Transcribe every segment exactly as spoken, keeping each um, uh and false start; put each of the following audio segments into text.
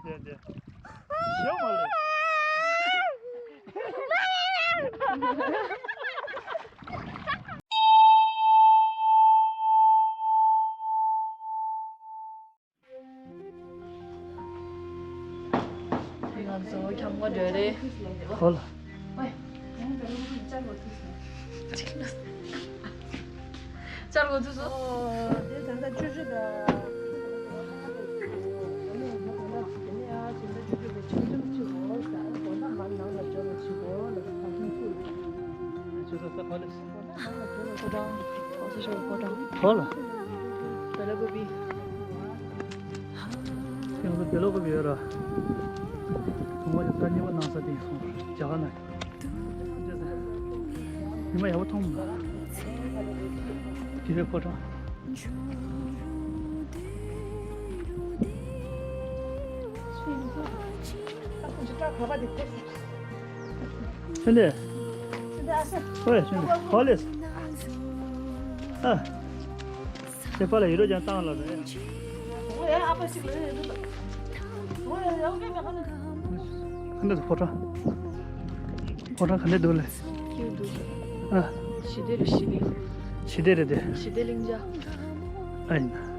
དེ་དེ། ཞེ་མ་ལེ། ང་ཚོ་འཁྱམ་པོ་འགྲོ་རེད། ཧོ་ལ། ཝེ། ཅར་གོ་ཚུགས་སོང་། ཨོ། དེ་ད་ལྟ་བཅུ་བཅུ་དང་། ཐོ་ལ། བེ་ལ་ཀོ་པི། ཡང་ན་བེ་ལ་ཀོ་པི་ཡོད་ར། དུང་བ་ཡོད་ས་གཉིས་པ་ནང་ས་དེ་སོང་རྒྱ་གར་ན། ཉི་མ་ཡག་པོ་མཐོང་མི་འདུག་དེ་བས་ཕོ་བྲང་། ཕྱིན་ནས། ཨོའི་ཕྱིན་ནས་ཧོ་ལེས། ཨ། ཁྱེད་པ་ལ་ཡི་རོ་ཅན་བཏང་ལ་རེད། ཁ་འདི་ཕོ་བྲང་། ཕོ་བྲང་ག་འདྲ་འདུག་ལེ། ཨ། ཞི་བདེ་རེད་ཞི་བདེ། ཞི་བདེ་རེད་དེ། ཞི་བདེ་གླིང་ཇ། ཨ་ཡིན།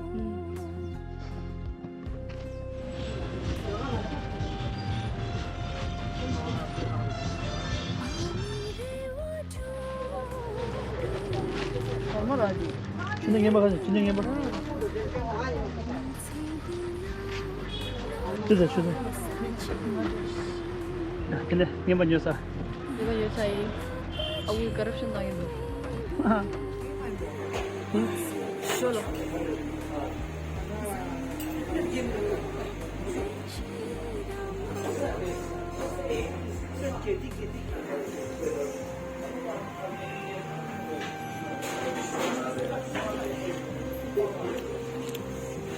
ཆུ་ནི་ངན་པ་ག་ཚོད། ཆུ་ནི་ངན་པ། ཆུ་ཚོད་ཆུ་ཚོད། དེ་ནས་ངན་པ་ཉོ་ས། ངན་པ་ཉོ་ས་ཡིན། ཨ་ཁུ་ཀ་རབ་ཤན་བཏང་ཡིན་འདུག་ཤོ་ལོ།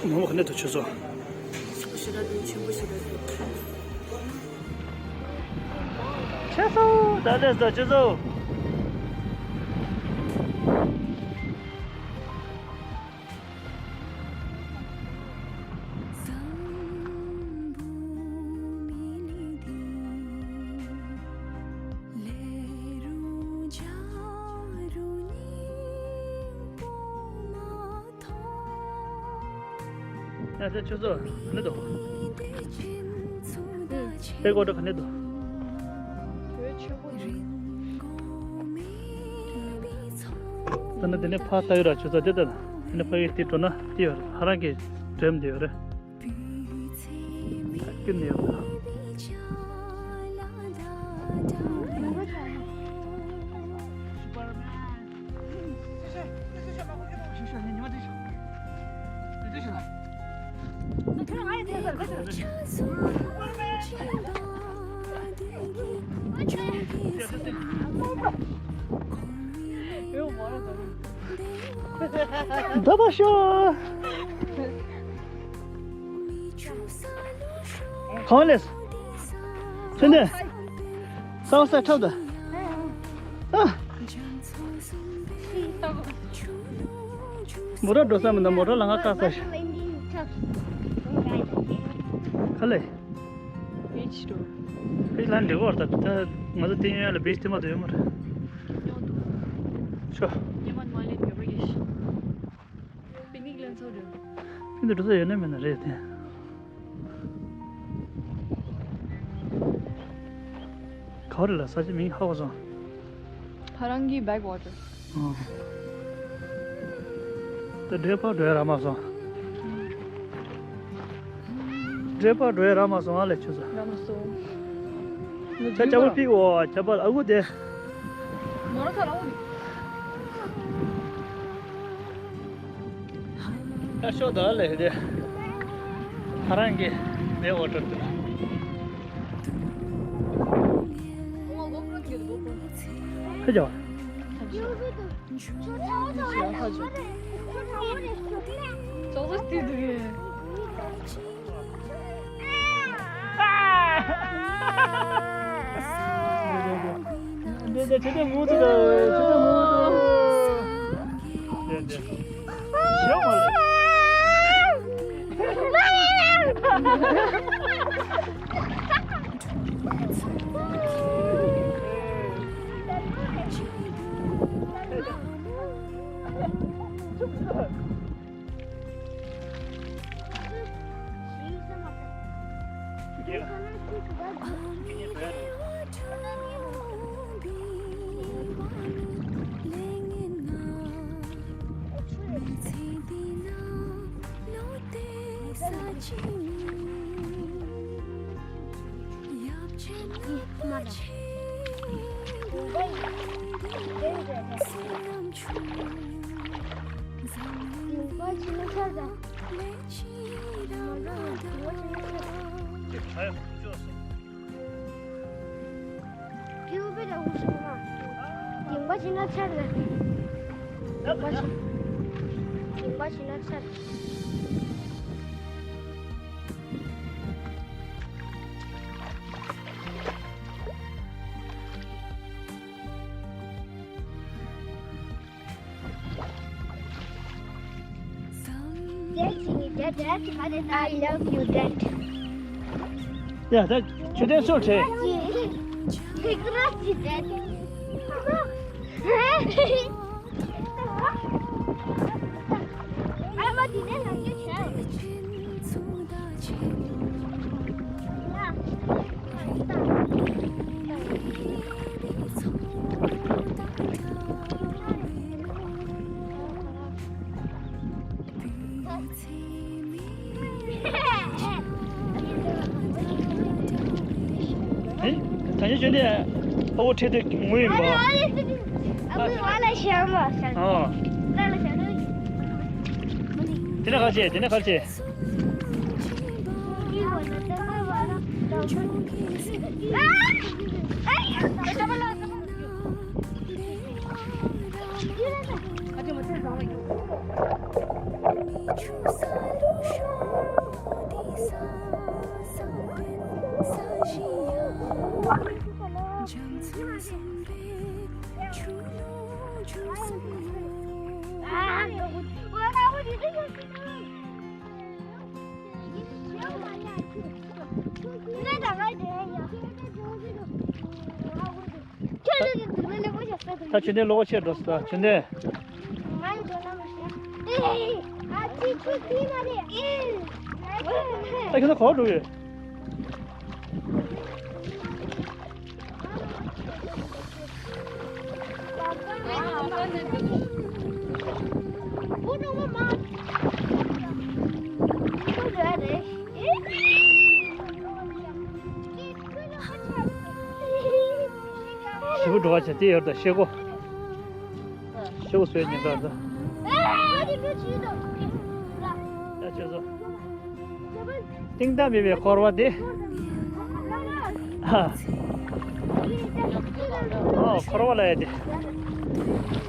མོ་ག་ནས་ཐོ་ཆུ་ཚོད། ཆེ་སོ། ད་ལས་ད་ཆུ་ཚོད། ཡ་ཟེར་ཆུ་ཚོད་ག་ནས་འདུག་དཔེ་ཀོ་ཏྲ་ག་ནས་འདུག་དོད་ཆེན་པོ་རེད། ད་ནི་དེ་ནས་ཕར་ལྟ་ཡོད་ར་ཆུ་ཚོད་དེ་ལྟ་ན། དེ་ནས་ཕ་གི་དེ་འགྲོ་ན་དེ་ཡོད་རེད། ཧ་རང་གི་འགྲེམ་དེ་ཡོད་རེད། ཀུན་ནས་ཡོད་རེད། ད་པ་ཤོ། གང་ལས། ཚུན་ནས། ས་བ་ས་ཁྲབ་ད། ཨ། མོ་ཊ་འགྲོ་ས་མི་འདུག་མོ་ཊ་ལ་ང་བཀག་ས་ཤག་ག་ལས། བིཆ་འགྲོ། བིཆ་ལ་འགྲིག་གོ་ད། ད་ང་ཚོ་དེ་ཉོན་ལ་བིཆ་དེ་མ་དུ་ཡོད་མ་རེད། ཉོ་འདུག་ཤོ། ཉི་མ་མ་ལེན་ཡོད་པ་ཡིན། པི་ནིག་ལེན་ཚོགས་འདུག་ཕན་དུ་འགྲོ་ས་ཡོད་ནི་མེད་ན་རེད་དེ། ག་བ་རེད་ལ་ས་ཆ་མིང་ཧ་གོ་སོང་། ཧ་རང་གི་བེག་ཝ་ཊར། ཨོ། ད་འདྲེ་པ་འགྲོ་ཡ་རག་མ་སོང་། འདྲེ་པ་འགྲོ་ཡ་རག་མ་སོང་ཨ་ལས་ཆུ་ཚོད། རག་མ་སོང་། ཆ་ཆ་བོ་པིག་འོ་ཆ་པ་ཨ་ཁུ་དེ། མ་ར་ཁ་ར་འོ་ནི། ད་ཤོག་ད་ལས་དེ། ཧ་རང་གི་བེག་ཝ་ཊར་དེ། ཧེ་ཇོ། ཙོག་ཙོག་དེ་འདུག་གས། འདི་འདི་ཁྱེད་ཚོ་ངུ་ཚོ་དང་ཁྱེད་ཚོ་ངུ་ཚོ། འདི་འདི། ཞེ་མ་ལེ། ཡིན་པ་ཅིག་ན་ཚར་ལ། ཡིན་པ་ཅིག་ཡིན་པ་ཅིག་ན་ཚར། I love you, Dad. ཡ་ད་ཆུ་ལྡན་སོ་ཁྲེ། Grazie, Dad. ད་ནི་ཆུ་ལྡན་ཨ་བོ་ཁྲེ་དེ་ངུ་ཡིན་པ། ཨ་བོ་ང་ལ་ཞྭ་མོ་ཞྭ། ཨོ། ང་ལ་ཞྭ་མོ། དེ་ནས་ག་རེ་བྱེད། དེ་ནས་ག་རེ་བྱེད། ད་ཆུ་ལྡན་ལོག་ཕྱིར་འགྲོ་སོང་། ད་ཆུ་ལྡན། ད་ཁྱོད་ཚོ་ག་པར་འགྲོ་ཡོད། ཞེ་པོ་འགྲོ་བ་བྱས་དེ་ཡོད་ད། ཤེལ་སྒོ། ཤེལ་སྒོ་བཟོས་ཉིན་ད་ད། ཡ་ཁྱོད་ཚོ། གཏིང་མཐའ་མེད་པའི་འཁོར་བ་དེ། ཨ། ཨ་འཁོར་བ་ལ་ཡ་དེ།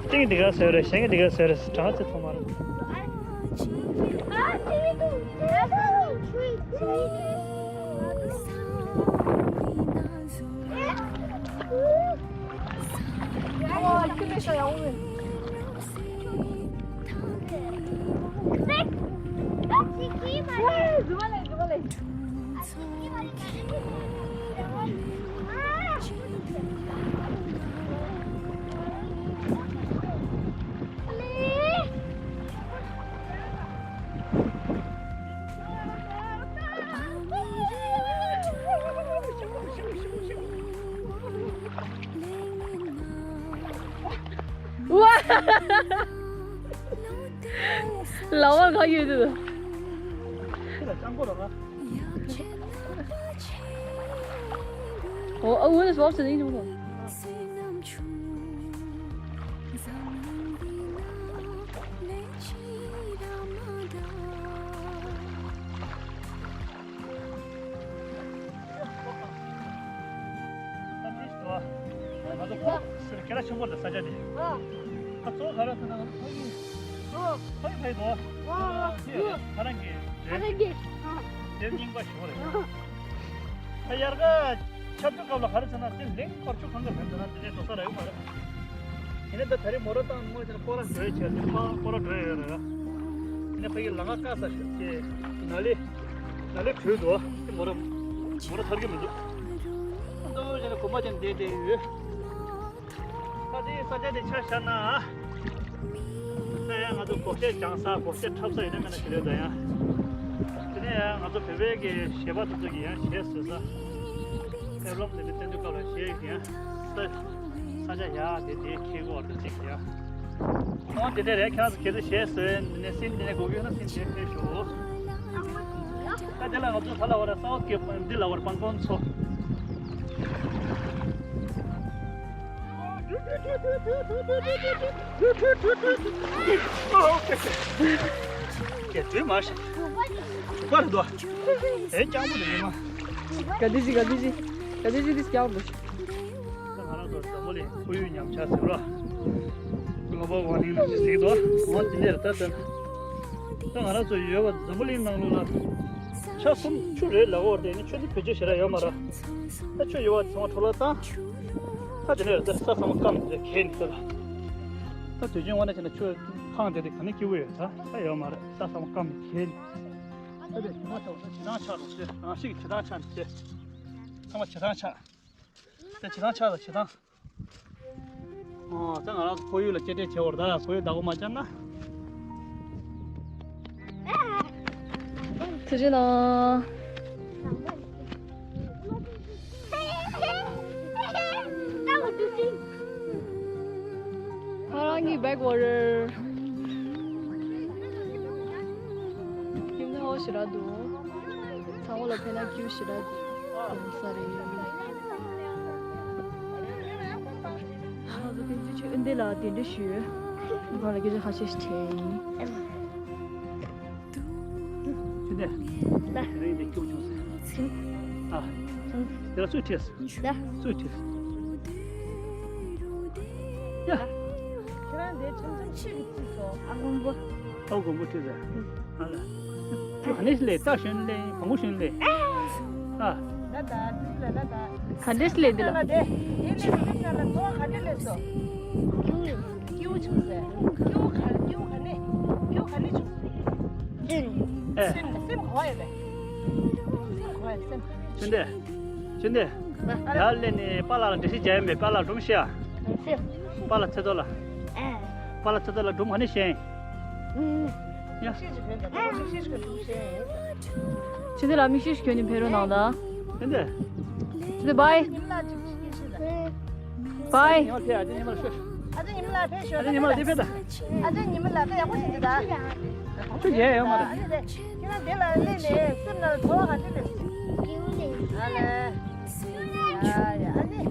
གཏིང་འདི་ག་བཟོས་རེད། གཞན་གྱི་འདི་ག་བཟོས་རེད། གྲངས་ཚད་ཐོག་མར། ལ་བ་ག་ཡོད་དུ། ཨོ་ཨ་འུ་ནི་སོབ་སི་ནི་ནི་མོ། ང་ཚོ་ཁོ་སེར་སྐད་གྲགས་ཆེན་པོ་རེད་ས་ཆ་དེ། ཨ། ཁ་གཙོ་བོ་ག་རེ་ཟེར་ན་ང་ཚོ་ཕ་གི། ཨ། ཕ་གི་ཕ་གི་འདུག་ཨ། ཨ། ཁ་རང་གི་ཁ་རང་གི། ཨ། དེབ་རྙིང་པ་ཞིག་རེད། ཨ། ད་དབྱར་ཁ་ཆར་དུས་སྐབས་ལ་ག་རེ་ཟེར་ན་དེ་ལེན་ཁར་ཆུ་གང་ག་མེད་འདུག་ན་དེ་ནས་འགྲོ་ས་རག་གི་མ་རེད། དེ་ནས་ད་ད་རེས་མོ་ར་བཏང་ནས་དེ་ནས་སྐོར་ར་འགྲོ་ཡས་བྱས་དེ་ཕ་སྐོར་ར་འགྲོ་ཡས་རེད། དེ་ནས་ཕ་གི་ལམ་ཁ་དཀའ་ས་ཞིག་དེ་ནཱ་ལེ། ནཱ་ལེ་བྲོས་འདུག་ཨ། དེ་མོ་ར་མོ་ར་ཐར་གི་མི་འདུག་ཨ་ཏོ་བྱས་ནས་གོམ་པ་ཅན་བསྡད་བསྡད་ཡོད། ད་དེ་ས་ཆ་དེ་ཆ་བཞག་ན། ད་ཡང་ང་ཚོ་སྒོར་གཞས་སྦྱང་ས་སྒོར་གཞས་འཁྲབ་ས་ཡོད་ན་མེད་ན་ཞིག་རེད་ད་ཡང་། དེ་ ང་ཚོ་བོད་པའི་གི་གཞས་པ་དེ་ཚོ་གི་ཡང་གཞས་བཟོས་ས། ཨེལ་བམ་དེ་འདྲ་བསྟན་དུས་སྐབས་ལ་གཞས་ཡང་ས་ས་ཆ་ཡག་དེ་དེའི་ཁྱེད་སྐོར་དུ་གཅིག་ཡང་། ཨོ་དེ་འདྲ་རེད། ཁྱེད་རང་ཚོ་གལ་སྲིད་གཞས་བཟོས་ནས་སིན་དེ་ནས་དགོས་ཀྱི་ཡོད་ན་སིན་དེ་ཕེབས་ཤོག་ད་དེ་ལ་ང་ཚོ་ད་ལ་བར་སའོ་ཐི་གི་འདི་ལ་བར་སྤང་གོང་མཚོ། ཀྱེ་དུས་མ་ཤི། བར་དོ། ཨེ་སྐྱག་པོ་དེ་ཡིན་མ། ག་དུས་ཅི་ག་དུས་ཅི་ག་དུས་ཅི་དེ་སྐྱག་པོ། ང་རང་ཚོ་འཛམ་བུ་གླིང་ཁོར་ཡུག་ཉམས་ཆག་ཟེར་བ། གློ་བལ་ཝར་མིང་ལ་ཅི་ཟེར་དོ། འོ་དེ་འདྲ་རེད། ད་ད་ང་རང་ཚོ་ཡོད་པ་འཛམ་བུ་གླིང་ནང་ལོགས་ལ་ཆ་གསུམ་ཆུ་རེད་ལབ་འོ་དེ་ནི་ཆུ་ཚོད་བེད་སྤྱོད་བྱེད་ར་ཡོད་མ་ར། ད་ཆུ་ཡོད་པ་ཚང་མ་འཕྲོ་བརླག་བཏང་། ད་དེ་ནས་ད་ས་ཚང་མ་སྐམ་ནས་གས་ནས་ད་ལ། ད་དུས་རྒྱུན་དབང་ན་བྱས་ན་ཆུ་ཁང་དེ་དེ་ག་ནས་སྐྱིད་པོ་ཡོད་ད་ད་ཡོད་མ་རེད། ས་ཚང་མ་སྐམ་ནས་གས་ནས། ད་དེ་ཉི་མ་ཐོག་ད་བྱེ་ཐང་ཆགས་འགྲོ་ཟེར། རང་བཞིན་གྱི་བྱེ་ཐང་ཆགས་ནས་ཟེར། ཚང་མ་བྱེ་ཐང་ཆགས། ད་བྱེ་ཐང་ཆགས་ད་བྱེ་ཐང་། ཨོ་ད་ང་རང་ཚོ་ཁོར་ཡུག་ལ་གཅེས་སྤྲས་བྱེད་འོར་ད་ཁོར་ཡུག་བདག་པོ་མ་བརྒྱབ་ན། ཐུགས་རྗེ་གནང་། ཁོ་རང་གཉིས་བེག་ཝོ་རེར། ཁྱིམ་ནང་ཧོ་ཞེ་དྲག་འདུག་ཚང་མ་ལ་ཕན་ན་ཁྱིའུ་ཞེ་དྲག་འདུག་ས་རེད། ང་ཚོ་ཕན་ཚུན་ཆོས་འདི་ལ་གདན་འདྲེན་ཞུས། ཁོ་ལ་སྐད་ཆ་ཁ་ཤས་ཤིག་དྲིས་ཡིན། ཅི་འདྲ། ལ། རིང་འདི་སྐྱོ་བྱུང་ཟེར། ཨ། དེ་ལ་སུས་ཁྲིད། ལ། སུས་ཁྲིད། ཡ། ཁྱེད་རང་འདི་ཆམ་ཆམ་ཆེ་གི་ཁྲིད་སོང་། ཨ་མགོན་པོ། ཨ་མགོན་པོ་ཁྲིད་ཟེར། ཨ་ལ། ཁྱོད་ག་ནས་སླེབས། རྟ་ཞོན་སླེབས། བ་མོ་ཞོན་སླེབས། ཨ། ལ་ད་དུས་ལ་ལ་ད། ག་འདྲས་སླེབས་འདི་ལ། ལ་དེ་ཡིན་ནི་མི་ཚང་ལ་ཚོ་བ་ག་འདྲས་སླེབས་སོང་། སྐྱིད་པོ་བྱུང་ཟེར། སྐྱིད་པོ་ག་སྐྱིད་པོ་ག་ནས་སྐྱིད་པོ་ག་ནས་བྱུང་ཟེར། སེམས་སེམས་ག་བ་ཡོད་པས། སེམས་ག་བ་ཡོད་སེམས། ཆུ་འདི། ཆུ་འདི། ཡར་སླེབས་ནས་པཱ་ལགས་ལ་འགྲེལ་བཤད་རྒྱག་ཡ་མེད། པཱ་ལགས་སྒྲུང་བཤད་ཨ། པཱ་ལགས་ཚེ་རྡོར་ལ། པཱ་ལགས་ཚེ་རྡོར་ལ་སྒྲུང་ག་ནས་བཤད་ཡིན། ཡ། ཆུ་འདི་ལ་མིག་ཤེལ་ཞིག་གྱོན་ནས་ཕེབས་རོགས་གནང་དང་། ཆུ་འདི། ཆུ་འདི་བའི། བའི། ཉི་མ་ལ་ཕེབས་ཤོག་ཨ་ཅག་ཉི་མ་ལ་ཕེབས་ཤོག་ཨ་ཅག་ཉི་མ་ལ་དེ་ཕེབས་དང་། ཨ་ཅག་ཉི་མ་ལ་ད་ཡག་པོ་བྱེད་ཀྱི་ད། ཆུ་ཡལ་ཡོད་མ་རེད། ཨ་ནི་དེ་ཁྱེད་རང་དེ་ལ་སླེབས་ནས་སེམས་ནང་ལ་ཚོར་བ་ག་འདྲ་སླེབས། ཨ་ལས། ཨ་ཡ་ཨ་ནི།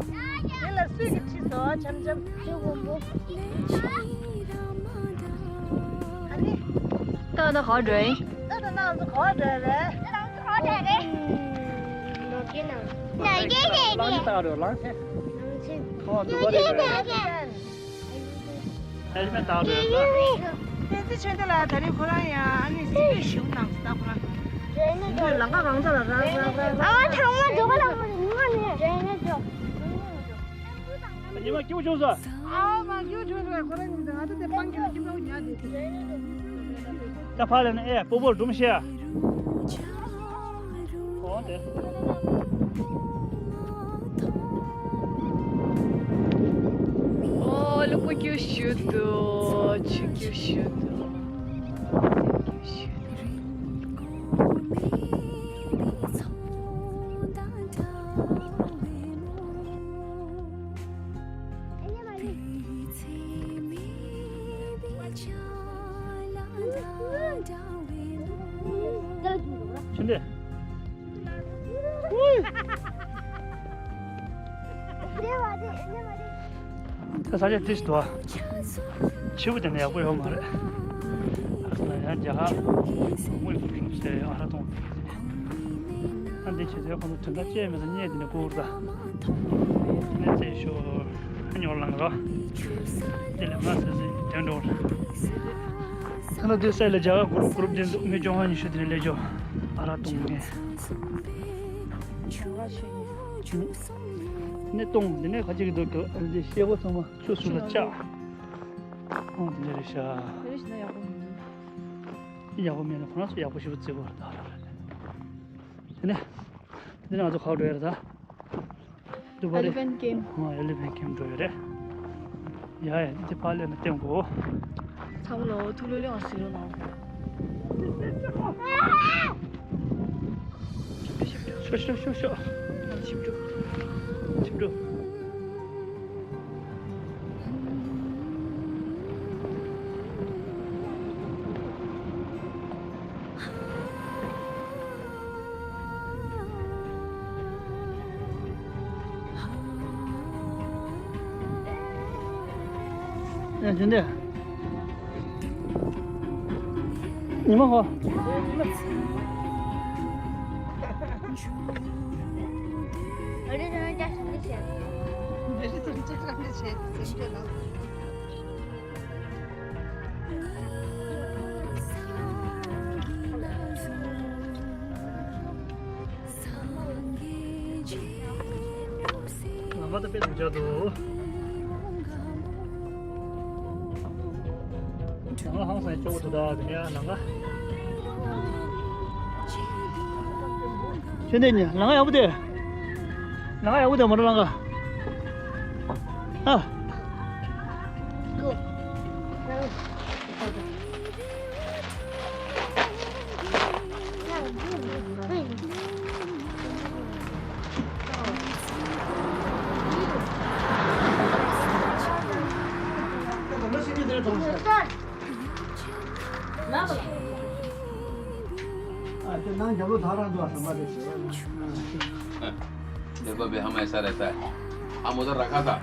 དེ་ལ་སུས་ཀྱིས་ཁྲིད་སོང་འཆམ་འཆམ། ཨ་ནི། ད་ད་ག་འགྲོ་ཡིན། ད་ད་ང་ཚོ་ག་པར་འགྲོ་རེད། ད་ང་ཚོ་ག་པར་འགྲོ་རེད། ནམ་རྒྱུན་ནང་། ནམ་རྒྱུན་ནང་། ལང་ཆེན་བཏགས་འགྲོ་ལང་ཆེན། ཁོ་འདུག་པ་རེད། ནམ་རྒྱུན་ནང་། ཨེ་མེ་བཏགས་འགྲོ་ལ། བསྟན་འཛིན་ཆོས་ལྡན་ལགས་ད་རིང་ཁོ་རང་ཡང་ཨ་ནི་སི་པན་ཞུ་གནང་ད་ཁོ་རང་། ལམ་ཁ་གང་ཚ་ལ་རང་རང་རང་རང་། ཨ་མ་ཚང་མ་འགྲོ་ག་ལ་ཁོ་རང་ཉི་མ་ནས་རེད་ན་འགྲོ། ཉི་མ་སྐྱིད་པོ་བྱུང་སོང་། ཨ་མ་སྐྱིད་པོ་བྱུང་སོང་ཁོ་རང་ཉིད་ང་ཚོ་དེ་སྤང་ཁྱེར་ལ་ཁྱིམ་ཚང་ཉར་དེ། ད་ཕར་ལ་ནི་ཨེ་སྤོ་བོར་སྒྲུང་བཤད་ཨ། ཨོ་དེ། ཨོ་ལུག་པ་སྐྱུར་ཞུ་འདུག་ཆུ་སྐྱུར་ཞུ་འདུག་ཆུ་འདི། ད་ས་ཆ་དེ་ཞིག་འདུག་ཨ། ཆུ་བོ་དེ་ནས་ཡག་པོ་ཡོད་མ་རེད། ཨ་ས་ན་ཡང་རྒྱ་གར་མོ་ཡིན་པ་ཡིན་ཟེར་ཨ་ར་གཏོང་། ཨ་འདི་བྱེད་ཚེ་ཁོང་ཚོ་དོན་དག་ཅི་ཡང་མེད་ས་བརྙས་དེ་ནས་བསྐུར་ད། དེ་ནས་རྩེད་ཤོར་ཉོར་ལངས་རོགས། དེ་ལས་མ་ཟེར་ཟེར་དོན་འགྲོ་ར། ད་ལྟ་དུས་སེ་ལ་རྒྱ་གར་གུ་རུབ་གུ་རུབ་དེ་འདུག་མི་བཅོ་ལྔ་ཉི་ཤུ་དེ་ནས་སླེབས་འགྲོ། ཨ་ར་གཏོང་ནས། ནས་གཏོང་དེ་ནས་ཁ་ཅིག་གི་འདུག་གི་ཨ་འདི་ཤེལ་སྒོ་ཚང་མ་ཆུ་སུ་ལ་བཅག་ཨོ་དེ་འདྲ་རེད་ཤག་དེ་རེད་ཤག་ན་ཡག་པོ་མི་འདུག་ཡག་པོ་མེད་ན་ཁོ་རང་ཚོ་ཡག་པོ་ཞེ་པོ་བརྩི་དགོས་རེད་ད་ར་རེད། དེ་ནས། འདི་ནང་ཚོ་ག་པར་འགྲོ་ཡ་རེད་ད། འདུག་པ་རེད། Elephant Camp། ཨོ་Elephant Camp འགྲོ་ཡ་རེད། ཡ་ཡ་འདི་ཕར་སླེབས་ན་བསྟན་དགོས། ཚང་མ་ལ་ཐུགས་ལྷོད་ལྷོད་ང་གཟིགས་རོགས་གནང་། ཤོག་ཤོག་ཤོག་ཤོག་ཆིབས་འགྲོ། ཆིབས་འགྲོ། ཡ་ཇུན་དེ། ཉི་མ་ཧོ། ལམ་པ་ད་དཔེ་མི་འཇགས་འདུག་ལམ་པ་ཧང་སང་སྐྱོ་བོ་འདུག་ད་དེ་ནས་ལམ་པ། ཁྱོད་འདི་ཉལ་ལམ་ཡག་པོ་དེ། ལམ་ཡག་པོ་དེ་མོ་ཊ་ལམ་ཀ་ཨ། देखो, अभी हम ऐसा रहता है, हम उधर रखा था,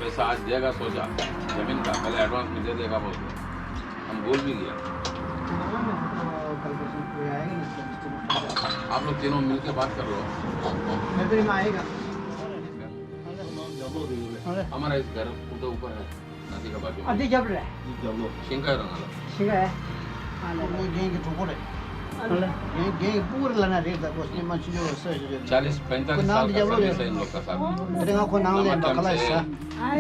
पैसा आज देगा सोचा, जमीन का पहले एडवांस में दे देगा बोल के, हम भूल भी गया। आप लोग तीनों मिलके बात कर लो। हमारा इस घर पूरा ऊपर है। अति जब रे। ཤིང་ཁ་རང་ལ། ཤིང་ཁ། ཨ་ལེ། ཁོ་རྒན་གྱི་གྲོགས་པོ་རེད། ཨ་ལེ། རྒན་རྒན་གྱི་སྤུ་གུ་རེད་ལབ་ན་རེད། ད་ཁོ་སྙེ་མ་ཆུང་ཆུང་ས་ཞིག་རེད། चालीस पैंतालीस साल का सर्विस है इन लोग का साथ। དེ་ང་ཁོ་ནང་ལ་ཡིན་པ་ག་ལ་ཡིན་ས།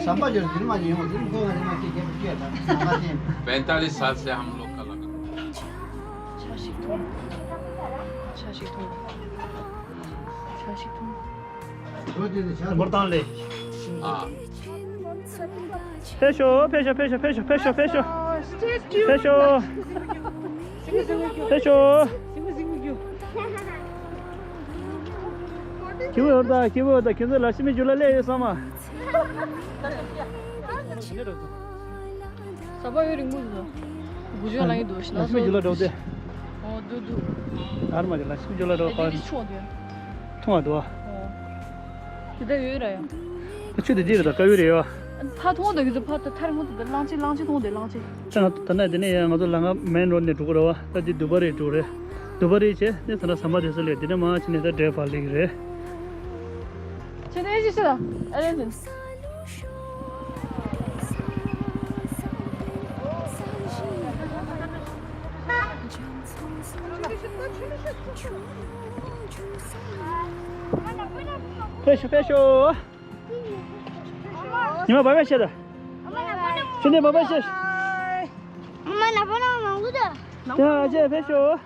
ཟམ་པ་ཅོར་འདིར་མ་ཡིན་འོང་འདིར་ཁོ་ང་ཚོ་མ་སྐྱེས་རྒྱལ་པོ་སྐྱེས་ད་ཟམ་པ་ཅན། पैंतालीस साल से हम लोग का लगा। ཆ་ཞིག་འཐུང་། ཆ་ཞིག་འཐུང་། ཆ་ཞིག་འཐུང་། འབུར་བཏང་ལེ། ཨ། ཕེབས་ཤོག་ཕེབས་ཤོག་ཕེབས་ཤོག་ཕེབས་ཤོག་ཕེབས་ཤོག་ཕེབས་ཤོག་ཕེབས་ཤོག་ཁྱེད་བོད་ད་ཁྱེད་བོད་ད་ཁྱེད་ཚོ་ལ་ཤི་མི་རྒྱུ་ལ་སླེབས་ཡོད་ས་མ། ཟམ་པ་ཡོད་རིང་མོ་འདུག་དགུ་ཅུ་ལང་ཡི་འདུག་ལ་ཤི་མི་རྒྱུ་ལ་འགྲོ་དེ། ཨོ་འདུག་འདུག་ཨར་མ་རེད་ལ་ཤི་མི་རྒྱུ་ལ་འགྲོ་ཨེ་ཁ། དེ་ཆུང་བ་འདུག་ཐུང་བ་འདུག་ཨོ། དེ་ད་ཡོད་ར་ཡ། ད་ཆུ་དེ་འདི་རེད་ད་དཀར་ཡོལ་རེད་ཡ། ཕ་ཐུང་བ་འདུག་ཡོད་ཚོ་ཕ་ད་ཐར་མོ་དེ་ད་གླང་ཆེན་གླང་ཆེན་ཐུང་དེ་གླང་ཆེན། ད་ང་ད་ནས་དེ་ནས་ཡ་ང་ཚོ་ལ་ང་མེན་རོ་ནས་འགྲོ་གི་རེད་བ། ད་འདི་དུ་བ་རེད་འགྲོ་རེད། དུ་བ་རེད་བྱས་ནས་ད་ན་ཟམ་པ་དེ་ཚོ་ལས་དེ་ནས་མ་ཕྱིན་ནས་ད་འདྲེ་བར་ལེགས་རེད། ཁྱེད་ནས་ཅི་ཞིག་ལ་ཨ་རེ་འདི། ཕེབས་ཤོག་ཕེབས་ཤོག་ཉི་མ་བ་བ་ཤེས་དང་། ཁྱེད་ནས་བ་བ་ཤེས། ཨ་མ་ན་བ་ན་མང་པོ་དང་། དེ་ཨ་ཅེ་ཕེབས་ཤོག